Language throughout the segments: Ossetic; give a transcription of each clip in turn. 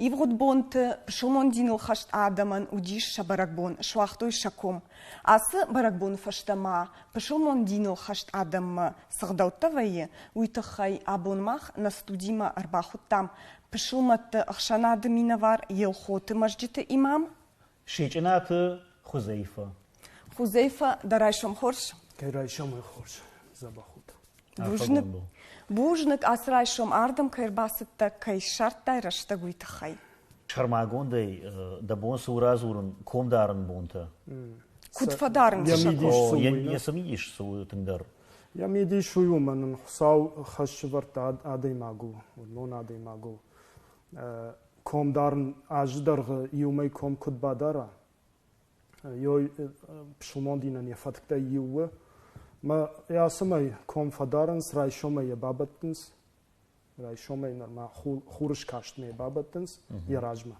Ивгъуыд бонты пысылмон диныл хӕст адӕмӕн уыдис сӕ бӕрӕгбон, суагътой сӕ ком. Ацы бӕрӕгбоны фӕстӕ ма пысылмон диныл хӕст адӕммӕ цы гъдӕуттӕ вӕййы, уый тыххӕй абон мах нӕ студимӕ ӕрбахуыдтам пысылмӕтты ӕхсӕнады минӕвар Елхоты мӕзджыты имам Сечъынаты Хузейфа. Хузейфа, дӕ райсом хорз. Кӕй райсомӕй хорз, дзӕбӕх ут. Бузныг. Бузныг, ацы райсом ардӕм кӕй ӕрбацыдтӕ, кӕй ссардтай рӕстӕг, уый тыххӕй. Сӕрмагондӕй дӕ бон цы у радзурын комдарын бонтӕ? Куыд фӕдарынц сӕ ком? Йӕ цы мидис цы у тынгдӕр? Йӕ мидис уый у, мӕн ын Хуыцау хӕс сӕвӕрдта адӕймагыл, уыдон адӕймагыл. Комдарын азы дӕргъы иумӕ ком куыд бадара, Ёй пысылмон динӕн йӕ фӕтктӕй иу у. Мӕ ацымӕй ком фӕдарынц, райсомӕй йӕ бабӕттынц, райсомӕй нырма хурыскастмӕ йӕ бабӕттынц йӕ размӕ.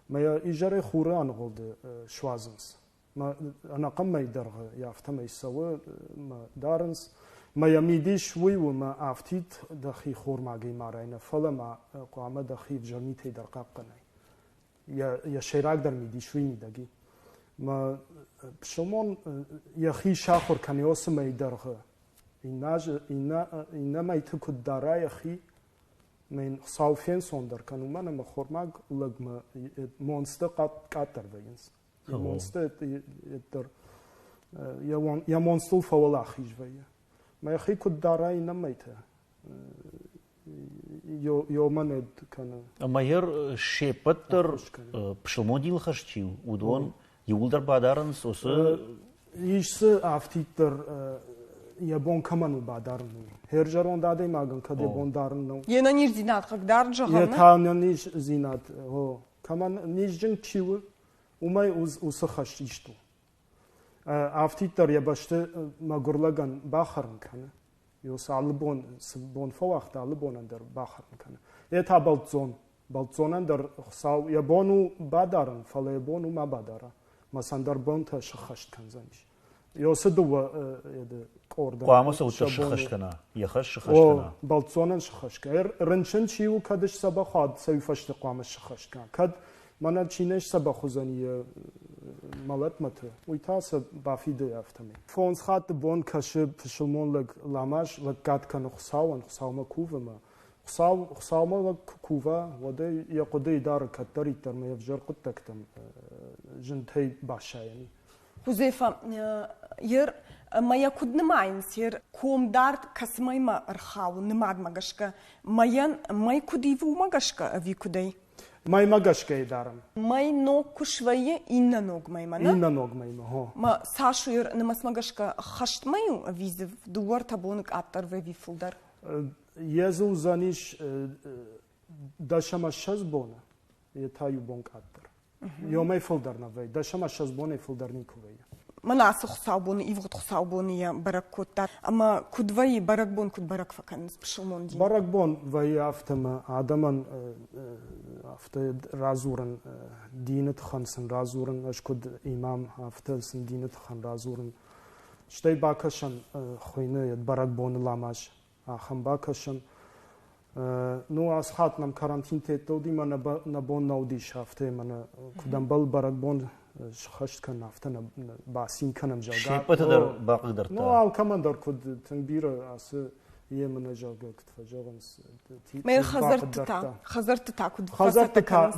Мӕ йӕ изӕрӕй хуры аныгъуылды суадзынц. Мӕ ӕнӕхъӕн мӕй дӕргъы йӕ афтӕмӕй цӕуы, мӕ дарынц. Мӕ йӕ мидис уый у, мӕ афтид дӕхи хормагӕй марай нӕ, фӕлӕ ма хъуамӕ дӕхи ӕвзӕр митӕй дӕр хъахъхъӕнай. Йӕ сӕйрагдӕр мидис уый мидӕг и. Мӕ пысылмон йӕхи сахуыр кӕны уыцы мӕй дӕргъы. Иннӕ мӕйты куыд дара йӕхи, мӕ йын Хуыцау фенцондӕр кӕны, уымӕн ӕмӕ хормаг лӕгмӕ монцтӕ къаддӕр вӕййынц. Йӕ монцтӕ дӕр йӕ монцтыл фӕуӕлахиз вӕййы. Мӕ йӕхи куыд дара иннӕ мӕйтӕ, Ёмӕнӕд кӕны. Ӕмӕ йӕ се ппӕт дӕр пысылмон диныл хӕст чи у, уыдон иууылдӕр бадарынц уыцы... Ис дзы афтиддӕр йӕ бон кӕмӕн у бадарын, уый. Хӕрзӕронд адӕймагӕн кӕд йӕ бон дарын нӕу. Йе нӕниздзинад хъыгдард зӕгъӕм? Йе та нӕниздзинад, о. Кӕмӕн низджын чи у, уымӕй уыцы хӕс ист у. Афтиддӕр йӕ бӕсты мӕгуыр лӕгӕн бахӕрын кӕны. Ёс алы бон цы бон фӕуагъта, алы бонӕн дӕр бахӕрын кӕны. Йе та бӕлццон. Бӕлццонӕн дӕр Хуыцау йӕ бон у бадарын, фӕлӕ йӕ бон у ма бадара. Мӕ сӕндӕр бонтӕ сыххӕст кӕндзӕнис. Ёсы дыууӕ къордӕн. Хъуамӕ сӕ удтӕ сыххӕст кӕна, йӕ хӕс сыххӕст кӕна. Бӕлццонӕн сыххӕст кӕна. Рынчын чи у, кӕд сдзӕбӕх уа, цӕуый фӕсте хъуамӕ сыххӕст кӕна. Кӕд мӕнӕ чи не сдзӕбӕх уыдзӕн йӕ мӕлӕтмӕты, уый та сӕ бафиды афтӕмӕй. Фондз хатты бон кӕсы пысылмон лӕг ламаз, лӕггад кӕны Хуыцауӕн, Хуыцаумӕ кувы мӕ. Хуыцау, Хуыцаумӕ лӕг куы кува, уӕд ӕй йӕ хъуыдыйы дары кӕддӕриддӕр мӕ ӕвзӕр хъуыддӕгтӕм зынтӕй басайӕн и. Хузефа, ер ӕмӕ йӕ куыд нымайынц, ер комдард кӕцымӕй ма ӕрхауы нымадмӕ гӕсгӕ, мӕйӕн мӕй куыд ивы, уымӕ гӕсгӕ ӕви куыдӕй? Мӕймӕ гӕсгӕ дарӕм. Мӕй ног куы свӕййы, иннӕ ног мӕймӕ, нӕ? Иннӕ ног мӕймӕ, хо. Ма цас у нымӕцмӕ гӕсгӕ хӕст мӕй у ӕви дзы дыууӕ-ӕртӕ боны къаддӕр ӕви фылдӕр? Йе дзы уыдзӕнис 10 ӕмӕ 20 боны, йе та иу бон къаддӕр. Ёмӕй фылдӕр нӕ вӕййы, 10 ӕмӕ 20 бонӕй фылдӕр никуы вӕййы. Мӕнӕ ацы хуыцаубоны, ивгъуыд хуыцаубоны йӕ бӕрӕг кодта. Ӕмӕ куыд вӕййы, бӕрӕгбон куыд бӕрӕг фӕкӕнынц пысылмон дин? Бӕрӕгбон вӕййы афтӕ мӕ адӕмӕн афтӕ радзурын, дины тыххӕн сын радзурын, ӕз куыд имам, афтӕ сын дины тыххӕн радзурын. Стӕй бакӕсӕн хуыйны бӕрӕгбоны ламаз. Ахӕм бакӕсӕн. Ну, ацы хатт нӕм карантин теттӕ уыди, мӕ нӕ бон нӕ уыдис афтӕ, мӕнӕ куыд ӕмбӕлы бӕрӕгбон схӕст кӕнын, афтӕ нӕ бацин кӕнӕм, зӕгъгӕ. Се ппӕты дӕр бахъыгдардта? Ну, алкӕмӕн дӕр куыд тынг бирӕ ацы емынӕ, зӕгъгӕ, куыд фӕзӕгъынц. Мӕ хӕдзӕртты та, хӕдзӕртты та куыд Хӕдзӕртты та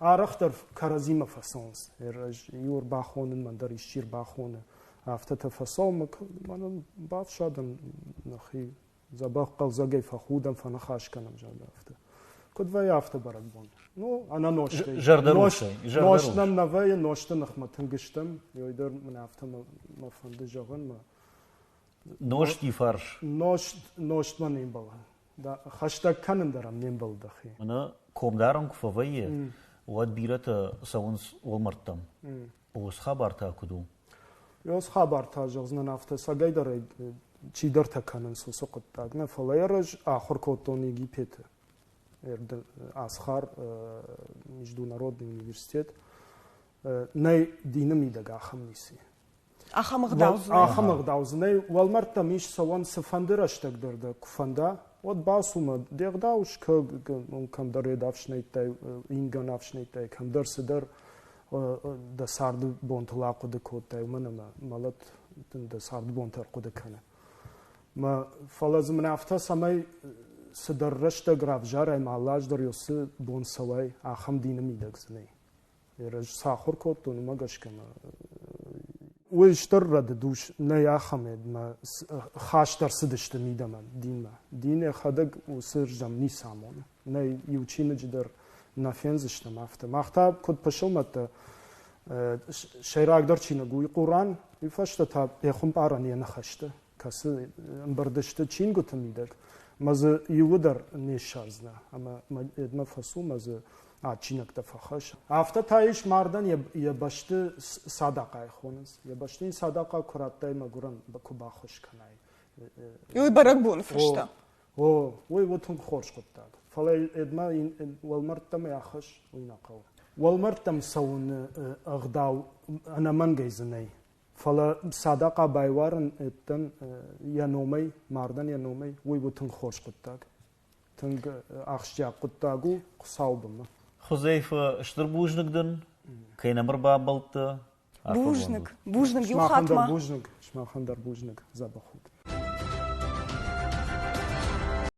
арӕхдӕр кӕрӕдзимӕ фӕцӕуынц. Иу ӕрбахонын, мӕн дӕр исчи ӕрбахоны. Афтӕтӕ фӕцӕуы, мӕнӕн бафсадӕм нӕхи дзӕбӕх хъӕлдзӕгӕй фӕхудӕм, фӕныхас кӕнӕм, зӕгъгӕ, афтӕ. Куыд вӕййы афтӕ бӕрӕгбон? Ну, ӕнӕ нозтӕй. Зӕрдӕрухсӕй. Нозт нӕм нӕ вӕййы, нозты ныхмӕ тынг стӕм. Ёй дӕр мын афтӕ мӕ фӕнды зӕгъын. Мӕ Нозти фарс. Нозт, нозтмӕ не мбӕлы. Хӕстӕг кӕнын дӕр ӕм не мбӕлы дӕхи. Мӕнӕ комдарӕн куы фӕвӕййы, уӕд бирӕтӕ цӕуынц уӕлмӕрдтӕм. Уыцы хабар та куыд у? Уыцы хабар та зӕгъдзынӕн афтӕ, цӕгӕйдӕр ӕй чидӕртӕ кӕнынц уыцы хъуыддаг нӕ, фӕлӕ йӕ ӕз ахуыр кодтон Египеты. Асхар международный университет. Нӕй дины мидӕг ахӕм ницы. Ахӕм ӕгъдау дзы Ахӕм ӕгъдау дзы нӕй. Уӕлмӕрдтӕм ис цӕуӕн цыфӕнды рӕстӕг дӕр дӕ куы фӕнда. уӕд бацу мӕ де гъдау скӕ, кӕмдӕр ед ӕфснайдтай, ингӕн ӕфснайдтай, кӕмдӕр цыдӕр дӕ царды бонтыл ахъуыды кодтай, уымӕн ӕмӕ мӕлӕт дын дӕ царды бонтӕ ӕрхъуыды кӕны. Мӕ, фӕлӕ дзы мын афтӕ, цӕмӕй цыдӕр рӕстӕг равзарай ӕмӕ алы аз дӕр уыцы бон цӕуай, ахӕм дины мидӕг дзы нӕй. Ӕз цы ахуыр кодтон, уымӕ гӕсгӕ мӕ уый стыр рӕдыд ус нӕй ахӕм мӕ хаст ӕрцыдысты мидӕмӕ динмӕ. Дин йӕхӕдӕг уыцы рдӕм ницы амоны. Нӕй иу чиныджы дӕр нӕ фендзыстӕм афтӕ. Мах та куыд пысылмӕттӕ сӕйрагдӕр чиныг уый Хъуран, уый фӕстӕ та пехуымпарӕн йӕ ныхӕстӕ, кӕцы ӕмбырд сты чингуыты мидӕг, мӕ дзы иуы дӕр не ссардзынӕ ӕмӕ мӕ фӕцу мӕ дзы адджинӕгтӕ фӕхӕсс. Афтӕ та ис мардӕн йӕ бӕсты садахъайы хонынц. Йӕ бӕсты йын садахъа куы радтай мӕгуырӕн, куы баххуыс кӕнай. Уый бӕрӕгбоны фӕстӕ. О, уый у тынг хорз хъуыддаг. Фӕлӕ Эдмӕ уӕлмӕрдтӕм ахӕсс, уый нӕ хъӕуы. Уӕлмӕрдтӕм цӕуыны ӕгъдау ӕнӕмӕнгӕй дзы нӕй. Фӕлӕ садахъа байуарын Эдтӕн йӕ номӕй, мардӕн йӕ номӕй, уый у тынг хорз хъуыддаг. Тынг ахсджиаг хъуыддаг у Хуыцауы бынмӕ. Хузейфа, стыр бузныг дын, кӕй нӕм ӕрбамбӕлдтӕ. Бузныг, бузныг иу хатт ма. Бузныг, сымахӕн дӕр бузныг, дзӕбӕх ут.